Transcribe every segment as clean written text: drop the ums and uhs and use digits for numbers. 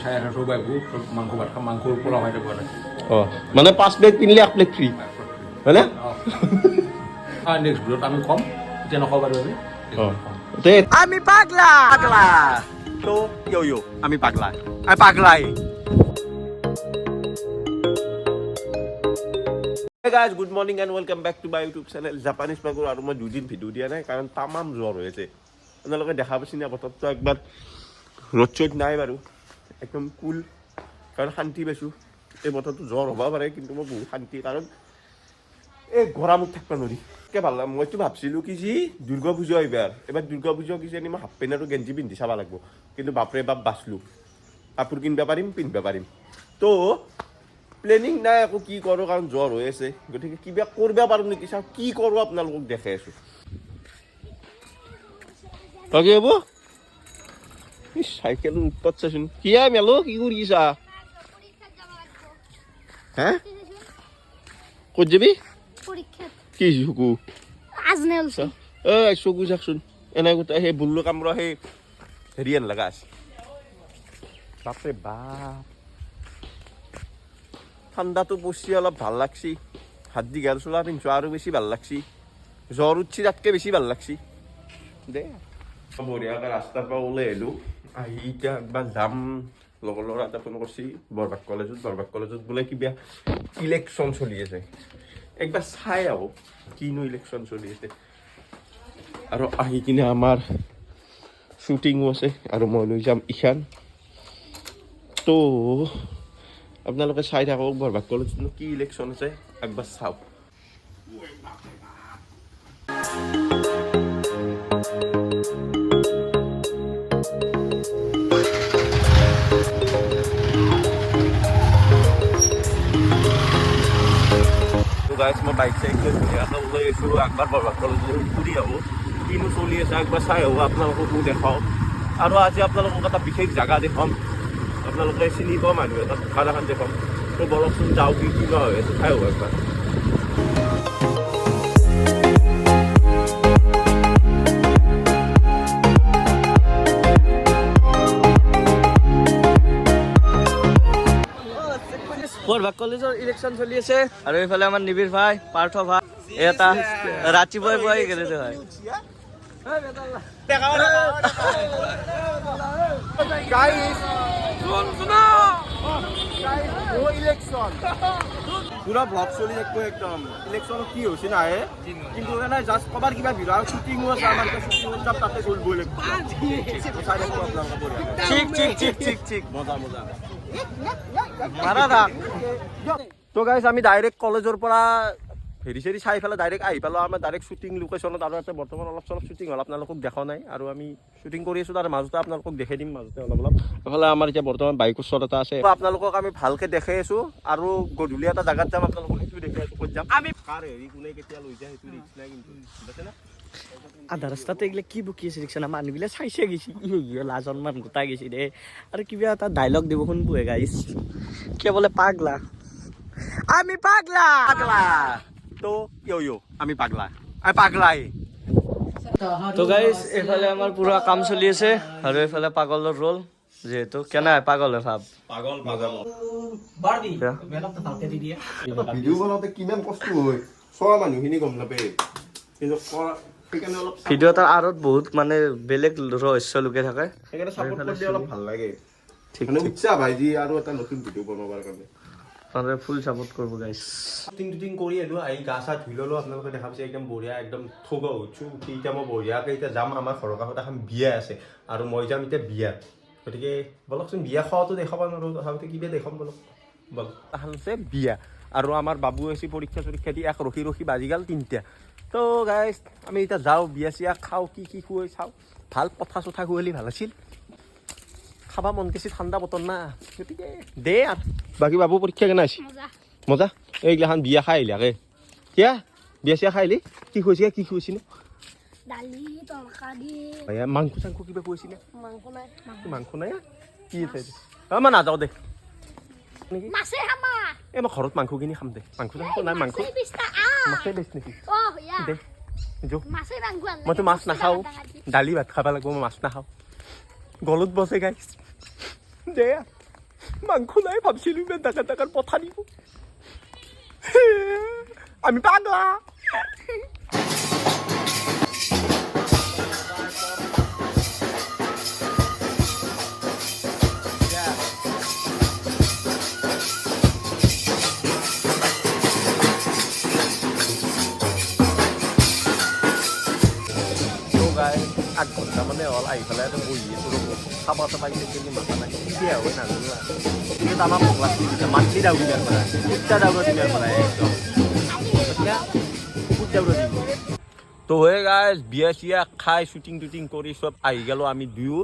চাই আছে, চব আহিব, চব মাংস ভাত খাম, মাংসৰ পোলাও খাই যাব আৰু। অঁ, মানে 5 প্লেট কিনিলে 1 প্লেট ফ্ৰী, হয়নে? অঁ, নেক্সট ভিডিঅ'ত আমি ক'ম, এতিয়া নকওঁ বাৰু আমি। অঁ, তে আমি পাগলা পাগলা তো ইয়ো ইয়ো, আমি পাগলা, আমি পাগলাই। Hey guys, good morning and welcome back to my YouTube channel Japanese Magur। আৰু মই 2 দিন ভিডিঅ' দিয়া নাই, কাৰণ তামাম জ্বৰ হৈ আছে। আপোনালোকে দেখা পাইছে নে, বতৰটো একবাৰ ৰ'দ চ'দ নাই বাৰু, একদম কুল, কাৰণ শান্তি পাইছোঁ। এই বতৰটো জ্বৰ হ'ব পাৰে, কিন্তু মই বহুত শান্তি, কাৰণ এই গৰমত থাকিব নোৱাৰি। কে ভাল লাগে। মইতো ভাবছিলোঁ কি যি দুৰ্গা পূজা এইবাৰ, এইবাৰ দুৰ্গা পূজা কিজানি মই হাফ পেণ্ট আৰু গেঞ্জি পিন্ধি চাব লাগিব। কিন্তু বাপৰে বাপ, বাচলোঁ। কাপোৰ কিনিব পাৰিম, পিন্ধিব পাৰিম। তো প্লেনিং নাই একো কি কৰোঁ, কাৰণ জ্বৰ হৈ আছে। গতিকে কিবা কৰিব পাৰোঁ নেকি চাওঁ, কি কৰোঁ আপোনালোকক দেখাই আছোঁ। তই কি হ'ব? চাইকেলৰ উৎপাত চাচোন। কি মেলো, কি কৰিছা হে? ক'ত যাবি? পৰীক্ষাত। কি চকু? আজ নে অলছি। এই চকু চাকচোন, এনে গোটেই সেই বুল্লু কামোৰা সেই হেৰি আন লগা আছে। বাপৰে বাপ, ঠাণ্ডাটো পৰছি, অলপ ভাল লাগছি। হাত দীঘল চোলা পিন্ধছো, আৰু বেছি ভাল লাগছি। জ্বৰ উঠছি, তাতকৈ বেছি ভাল লাগছি। দে, বঢ়িয়াকৈ ৰাস্তাৰ পৰা ওলাই আহিলোঁ। আহি এতিয়া একবাৰ যাম, লগৰ ল'ৰা এটা ফোন কৰিছি, বৰবাগ কলেজত। বৰবাগ কলেজত বোলে কিবা ইলেকশ্যন চলি আছে। একবাৰ চাই আহোঁ কিনো ইলেকশ্যন চলি আছে। আৰু আহি কিনে আমাৰ শ্বুটিঙো আছে আৰু মই লৈ যাম ঈশান। তো আপোনালোকে চাই থাকক, বৰভাগ কলেজতনো কি ইলেকশ্যন আছে একবাৰ চাওক। তো গাইছ, মই বাইক চাইক লৈ ধুনীয়াকৈ ওলাই আহিছোঁ। একবাৰ বৰভাগ কলেজলৈ ফুৰি আহোঁ, কিনো চলি আছে একবাৰ চাই আহোঁ, আপোনালোককো দেখাওঁ। আৰু আজি আপোনালোকক এটা বিশেষ জেগা দেখুৱাম, আপোনালোকে চিনি পোৱা মানুহ এটা দোকান এখন দেখুৱাম। তো বলকচোন যাওঁ, কি কিবা হৈ আছে চাই আহোঁ একবাৰ। বৰভাগ কলেজৰ ইলেকশ্যন চলি আছে আৰু এইফালে আমাৰ নিবিৰ ভাই, পাৰ্থ ভাই, এটা ৰাতিপুৱাই পুৱাই গেলে হয়। পুৰা ব্লগ চলি থাকিব একদম। ইলেকশ্যনত কি হৈছে নাহে, কিন্তু এনে জাষ্ট ক'ৰবাত কিবা ভিডিঅ' আৰু শ্বুটিঙো আছে আমাৰ, এতিয়া শ্বুটিঙত যাম, তাতে চলিব লাগিব। চাই থাকিব আপোনালোকে বঢ়িয়া। ঠিক ঠিক ঠিক ঠিক ঠিক। মজা মজা। মাৰা থাক। তো গাইজ, আমি ডাইৰেক্ট কলেজৰ পৰা হেৰি চেৰি চাই পেলাই ডাইৰেক্ট আহি পালোঁ আমাৰ ডাইৰেক্ট শ্বুটিং লোকেশ্যনত। আৰু ইয়াতে বৰ্তমান অলপ চলপ শ্বুটিং হ'ল, আপোনালোকক দেখা নাই। আৰু আমি শ্বুটিং কৰি আছোঁ, তাৰ মাজতে আপোনালোকক দেখাই দিম মাজতে অলপ অলপ। এইফালে আমাৰ এতিয়া বৰ্তমান বাইক ওচৰত এটা আছে, আপোনালোকক আমি ভালকৈ দেখাই আছোঁ। আৰু গধূলি এটা জেগাত যাম, আপোনালোকক সেইটো দেখাই আছোঁ ক'ত যাম। আমি কাৰ হেৰি কোনে কেতিয়া লৈ যায় সেইটো ৰিস্ক নাই, কিন্তু ঠিক আছে না? আধা ৰাস্তাতে এইগিলা কি বকি আছে দেখিছ না? মানুহগিলা চাইছে গৈছে, লাজৰ মান গোটাই গৈছে দে। আৰু কিবা এটা ডাইলগ দিব শুনবোহে গাইছ, কিয় বোলে পাগলা, আমি পাগলা। পাগলা তো ইয়ো ইয়ো, আমি পাগলা, আমি পাগলাই। তো গাইছ, এইফালে আমাৰ পুৰা কাম চলি আছে আৰু এইফালে পাগলৰ ৰোল, যিহেতু কেনে পাগল হয় ভাব। পাগল পাগল। ভিডিঅ' বনাওঁতে কিমান কষ্ট হয় চোৱা মানুহখিনি গম নাপায়, কিন্তু সেইকাৰণে অলপ ভিডিঅ' এটাৰ আঁৰত বহুত মানে বেলেগ ৰহস্য লুকাই থাকে। সেইকাৰণে চাপৰ্ট কৰিলে অলপ ভাল লাগে। ঠিক। মানে উৎসাহ ভাই যি আৰু এটা নতুন ভিডিঅ' বনাবৰ কাৰণে। আপোনালোকে ফুল চাপৰ্ট কৰিব গাইছ। শ্বুটিং টুটিং কৰি আহিলোঁ, আহি গা চা ধুই ল'লোঁ। আপোনালোকে দেখা পাইছে, একদম বঢ়িয়া, একদম থোগা উঠছোঁ। উঠি এতিয়া মই বঢ়িয়াকৈ এতিয়া যাম, আমাৰ ঘৰৰ কাষত এখন বিয়া আছে আৰু মই যাম এতিয়া বিয়াত। গতিকে বলকচোন, বিয়া খোৱাটো দেখাব নোৱাৰোঁ, তথাপিতো কিবা দেখুৱাম, বলক বলক। এখন আছে বিয়া আৰু আমাৰ বাবু আছে পৰীক্ষা চৰীক্ষা দি এক ৰখি ৰখি বাজি গ'ল 3টা। তো গাইজ, আমি এতিয়া যাওঁ, বিয়া চিয়া খাওঁ, কি কি খুৱাই চাওঁ। ভাল পঠা চঠা খুৱালি ভাল আছিল, খাবা মন গৈছে, ঠাণ্ডা বতৰ না। গতিকে দে আৰু বাকী বাবু পৰীক্ষা কেনে আছে? মজা। মজা। এইগিলাখান বিয়া খাই আহিলাকে কিয়া বিয়া চিয়া খাই আহিলি, কি খুৱাইছে, কি খুৱাইছে নো? দালি তৰকাৰী। ভাইয়া, মাংস চাংস কিবা খুৱাইছে নে? মাংস নাই। মাংস নাই, কি আছে? অ, মই নাযাওঁ দে। নেকি? মাছে খামা। এই মই ঘৰত মাংস কিনি খাম দে, মাংস চাংস নাই, মাংস মাছে বিছটা। মাছে বেছি নেকি? অ ইয়া। দে যো। মাছে মাংস আনলে। মইতো মাছ নাখাওঁ, দালি ভাত খাব লাগিব, মই মাছ নাখাওঁ, গলত বসে গাইছ। দে। মাংস নাই, ভাবছিলো ইমান ডাঙৰ ডাঙৰ পঠা দিব। আমি পাগলা। আঠ ঘণ্টা মানে হ'ল আহি পেলাই ইয়াতে বহি আছোঁ ৰ'ব। খাব চাব আহিছে কিন্তু মাথা নাই, কেতিয়া হয় নাজানো আৰু। কিন্তু আমাক ভোক লাগছি, মাতলি দাউৰি দিয়াৰ পৰা কুত্তা দাউৰা দিয়াৰ পৰা একদম এতিয়া কুকুৰ দাউৰা দিব। তো হৈ গাইজ, বিয়া চিয়া খাই শ্বুটিং টুটিং কৰি চব আহি গ'লো আমি দুয়ো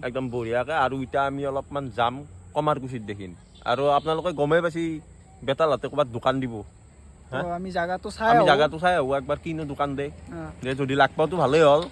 একদম বঢ়িয়াকৈ। আৰু এতিয়া আমি অলপমান যাম কমাৰকুছিত দেখিম। আৰু আপোনালোকে গমেই পাইছি বেতালহাতে ক'ৰবাত দোকান দিব। তো আমি জাগাটো চাই আমি আহোঁ। জাগাটো চাই আহোঁ একবাৰ, কিনো দোকান দে। অ। দে যদি লাগ পাওঁতো ভালেই হ'ল,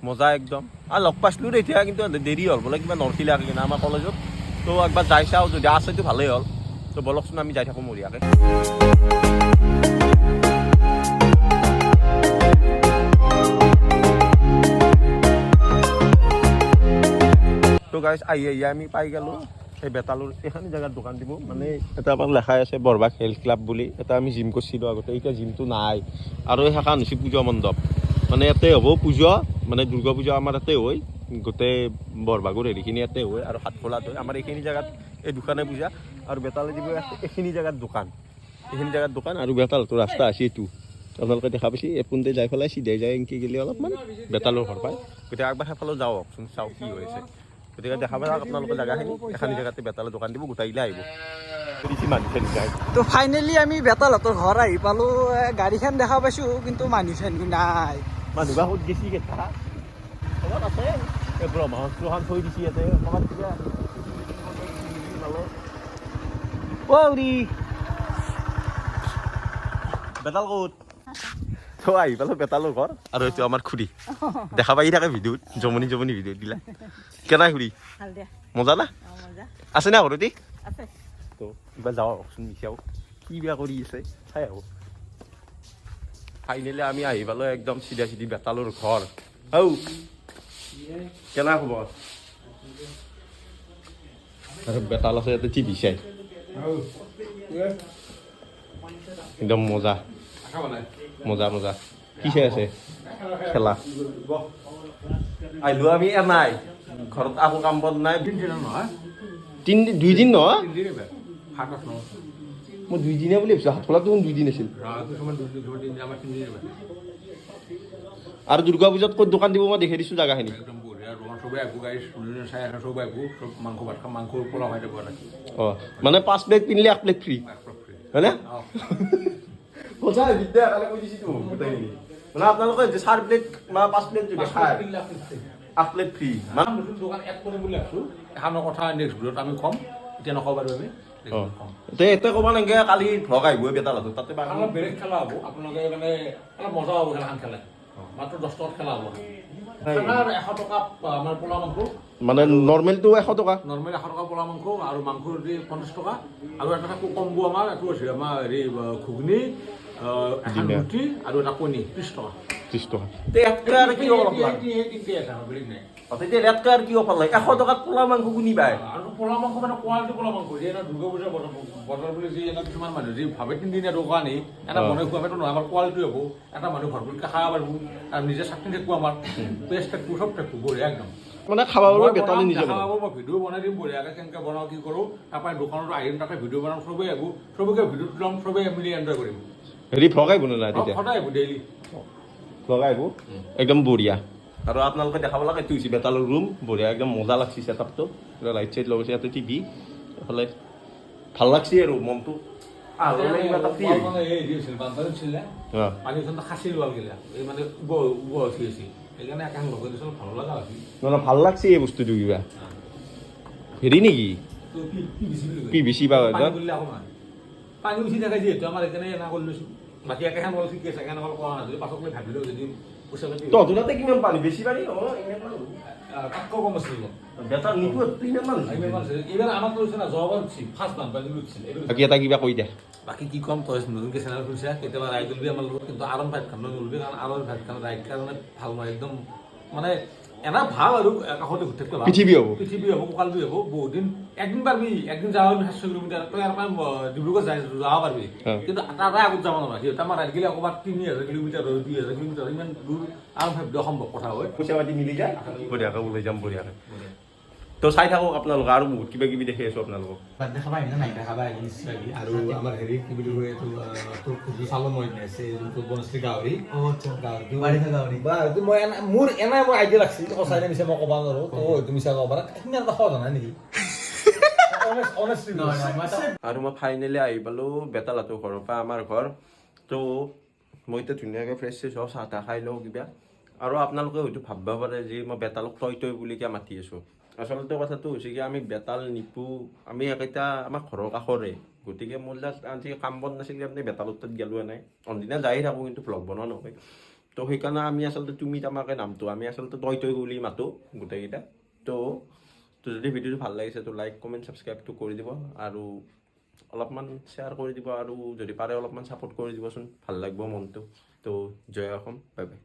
মজা একদম। আৰু লগ পাইছিলোঁ দে এতিয়া, কিন্তু দেৰি হ'ল বোলে কিবা নৰখিলে কিনে আমাৰ কলেজত। তো একবাৰ যাই চাওঁ, যদি আছেতো ভালেই হ'ল। তো বলকচোন আমি যাই থাকোঁ মৰিয়াকে। তো গাইজ আহি আহি আমি পাই গ'লোঁ সেই বেতালৰ এইখিনি জেগাত দোকান দিব। মানে এটা আমাৰ লেখাই আছে বৰবাগ হেল্থ ক্লাব বুলি। এটা আমি জিম কৰিছিলোঁ আগতে, এতিয়া জিমটো নাই। আৰু সেইখন হৈছে পূজা মণ্ডপ, মানে ইয়াতে হ'ব পূজা, মানে দুৰ্গা পূজা আমাৰ ইয়াতে হয়, গোটেই বৰভাগৰ হেৰিখিনি ইয়াতে হয় আৰু হাতখোলাত হয়। আমাৰ এইখিনি জেগাত এই দোকানে পূজা। আৰু বেতালে দিব ইয়াতে এইখিনি জেগাত দোকান, এইখিনি জেগাত দোকান। আৰু বেতালটো ৰাস্তা আছে এইটো আপোনালোকে দেখা পাইছে, এইপোনতে যাই পেলাই চিধাই যায় এনেকৈ গ'লে অলপমান বেতালৰ ঘৰ পায়। গতিকে একবাৰ সেইফালেও যাওকচোন, চাওঁ কি হৈ আছে। গতিকে দেখা পাই আপোনালোকে জেগাখিনি, এখানি জেগাতে বেতালৰ দোকান দিব, গোটেইগিলা আহিব বেছি মানুহ চানুহ যায়। তো ফাইনেলি আমি বেতালহঁতৰ ঘৰ আহি পালো। গাড়ীখন দেখা পাইছো কিন্তু মানুহ চানুহ নাই। মানুহ বা ক'ত গেছি কেইটা ক'ৰবাত আছে। এই ব্ৰহ্মাস্ত্ৰখন থৈ দিছি ইয়াতে ক'ৰবাত কিবা। ঔ বেতাল ক'ত? তো আহি পালো বেতালৰ ঘৰ। আৰু এইটো আমাৰ খুৰী, দেখা পাই থাকে ভিডিঅ'ত, জমনি জমনি ভিডিঅ' দিলা। কেনে খুৰী? ভাল দিয়া। মজা না? অ, মজা। আছে না ঘৰতে? আছে। তো কিবা যাওকচোন, মিছাও কি বেয়া কৰি আছে চাই আহোঁ। ফাইনেলি আমি আহি পালো একদম চিধা চিধি বেতালৰ ঘৰ। ঔ কেনে খবৰ? আৰু বেতাল আছে ইয়াতে টিভি চাই, একদম মজা মজা মজা। কি চাই আছে? খেলা। আহিলো আমি এনাই ঘৰত, একো কাম বন নাই। তিনি দুইদিন নহয়, মই দুইদিনীয়া বুলি ভাবিছোঁ। হাতখোলাটো দুইদিন আছিল। আৰু দুৰ্গা পূজাত ক'ত দোকান দিব মই দেখাই দিছোঁ জেগাখিনি। একদম বঢ়িয়া দোকান, চবেই আহিব গাইজ, চাই আছে চব আহিব, চব মাংস ভাত খাম, মাংসৰ পোলাও খাই যাব। অঁ, মানে 5 প্লেট কিনিলে 1 প্লেট ফ্ৰী, হয়নে? সঁচা বিদ্যা কালি কৈ দিছিতো গোটেইখিনি। মানে আপোনালোকে যে 4 প্লেট বা 5 প্লেট যদি খায় 8 প্লেট ফ্ৰী। মানে নতুন দোকান এড কৰিম বুলি ভাবছোঁ, এখনৰ কথা নেক্সট ভিডিঅ'ত আমি ক'ম, এতিয়া নকওঁ বাৰু আমি। এতিয়া ক'ব নালাগে, কালি ভ্লগ আহিব বেতালতো তাতে। অলপ বেলেগ খেলা হ'ব, আপোনালোকে মানে অলপ মজা হ'ব খেলাখন খেলে। মাত্ৰ 10 টকাত খেলা হ'ব 100 টকা আমাৰ পোলাও মাংস। মানে নৰ্মেলটো 100 টকা? নৰ্মেল 100 টকা পোলাও মাংস, আৰু মাংস 50 টকা। আৰু এটা থাকো কম্বো আমাৰ, এইটো আছে আমাৰ হেৰি ঘুগনি, এখন ৰুটি আৰু এটা কণী, 30 টকা। 30 টকা। ইয়াতকৈ আৰু কি অফাৰ লাগে? বেলেগ নাই। তেতিয়া ইয়াতকৈ আৰু কি অফাৰ লাগে? 100 টকাত পোলাও মাংস কোনি পায়? আৰু পোলাও মাংস মানে কোৱালিটি পোলাও মাংস। যি এটা দুৰ্গা পূজাৰ বজাৰ বুলি যি এনে কিছুমান মানুহ যি ভাবে তিনিদিনীয়া দোকান আনি এটা বনাই খোৱা, সেইটো নহয়। আমাৰ কোৱালিটি হ'ব, এটা মানুহ ভৰপূৰকৈ খাব পাৰিব আৰু নিজে চাটনি থাকিব, আমাৰ পেষ্ট থাকিব, চব থাকিব, বঢ়িয়া একদম। মানে খাব পাৰিব বেতালি নিজে। মই ভিডিঅ' বনাই দিম বঢ়িয়াকৈ, কেনেকৈ বনাওঁ কি কৰোঁ। তাৰপৰা দোকানত আহিম, তাতে ভিডিঅ' বনাম, চবেই আহিব, চবকে ভিডিঅ' ল'ম, চবেই মিলি এনজয় কৰিম। হেৰি ভ্লগ আহিব নাই তেতিয়া? সদায় আহিব, ডেইলি ভ্লগ আহিব একদম বঢ়িয়া। আৰু আপোনালোকে দেখাব লাগে, এইটো হৈছে বেতালৰ ৰুম, বঢ়িয়া একদম মজা লাগছে ছেটআপটো, লাইট চাইট লগাইছে, ইয়াতে টিভি, এইফালে ভাল লাগছে আৰু মনটো। ভাল লাগছে এই বস্তুটো। কিবা হেৰি নেকি, পি ভি চি বা? পানী উঠি থাকে যিহেতু আমাৰ, সেইকাৰণে এনে কৰি লৈছোঁ। বাকী একেখন হ'ল ঠিকে আছে, একেখন কৰা নাই। যদি পাছক লৈ ভাবিলোঁ যদি তহঁতৰ তাতে কিমান পানী? বেছি পানী? তাতকৈ কম আছিল। বাকী এটা কিবা কৈ দে। বাকী কি ক'ম, তই নতুনকৈ চেনেল খুলিছা, কেতিয়াবা ৰাইড ওলবি আমাৰ লগত, কিন্তু আৰন ফাইভ খান নলবি, কাৰণ আৰন ফাইভ খান ৰাইড কাৰণে ভাল নহয় একদম, মানে এনে ভাল আৰু কাষতে ঘূৰি থাকিব ভাল। পৃথিৱী হ'ব। পৃথিৱী হ'ব, কঁকাল বিষ হ'ব বহুত দিন। একদিন পাৰবি, একদিন যাব 700 কিলোমিটাৰ, তই ইয়াৰ পৰা ডিব্ৰুগড় যাই যাব পাৰবি, কিন্তু তাৰে আগত যাব নোৱাৰা। সিহঁতে আমাৰ ৰাইড গ'লে ক'ৰবাত 3000 কিলোমিটাৰ হয়, 2000 কিলোমিটাৰ হয়, ইমান দূৰ আৰু ভাবিব অসম্ভৱ কথা হয়। পইচা পাতি মিলি যায়, বঢ়িয়াকৈ ওলাই যাম বঢ়িয়াকৈ। তো চাই থাকক আপোনালোকে, আৰু বহুত কিবা কিবি দেখি আছো আপোনালোকক। বাৰ্থডে খাবা আহিবি না নাই? খাবা আহিবি নিশ্চয় আহিবি। আৰু আমাৰ হেৰি কি বুলি কয় এইটো, তোৰ যোনটো চালো মই আছে, যোনটো বনশ্ৰী গাহৰি, গাহৰিটো বা এইটো মই মোৰ এনে মোৰ আইডিয়া লাগছি, সঁচাই নে মিছা মই ক'ব নোৱাৰো, তো হয়তো মিছা ক'ব পাৰা, সিমান এটা সহজ নাই নেকি? Honestly. আৰু মই ফাইনেলি আহি পালোঁ বেতালাটো ঘৰৰ পৰা আমাৰ ঘৰ। তো মই এতিয়া ধুনীয়াকৈ ফ্ৰেছ চেছ হওঁ, চাহ তাহ খাই লওঁ কিবা। আৰু আপোনালোকে হয়তো ভাবিব পাৰে যে মই বেতালক তই তই বুলি কিয় মাতি আছোঁ। আচলতে কথাটো হৈছে কি, আমি বেতাল নিপু আমি একেটা আমাৰ ঘৰৰ কাষৰে। গতিকে মোৰ তাত আজি কাম বন নাছিল কাৰণে বেতালৰ তাত গ'লো নাই। অনদিনা যায়ে থাকোঁ, কিন্তু ভ্লগ বনোৱা নহয়। তো সেইকাৰণে আমি আচলতে তুমি তামাকে নামটো, আমি আচলতে তই তই বুলি মাতোঁ গোটেইকেইটা। তো যদি ভিডিঅ'টো ভাল লাগিছে, তো লাইক, কমেণ্ট, ছাবস্ক্ৰাইবটো কৰি দিব আৰু অলপমান শ্বেয়াৰ কৰি দিব আৰু যদি পাৰে অলপমান ছাপোৰ্ট কৰি দিবচোন, ভাল লাগিব মনটো। তো জয় অসম, বাই বাই।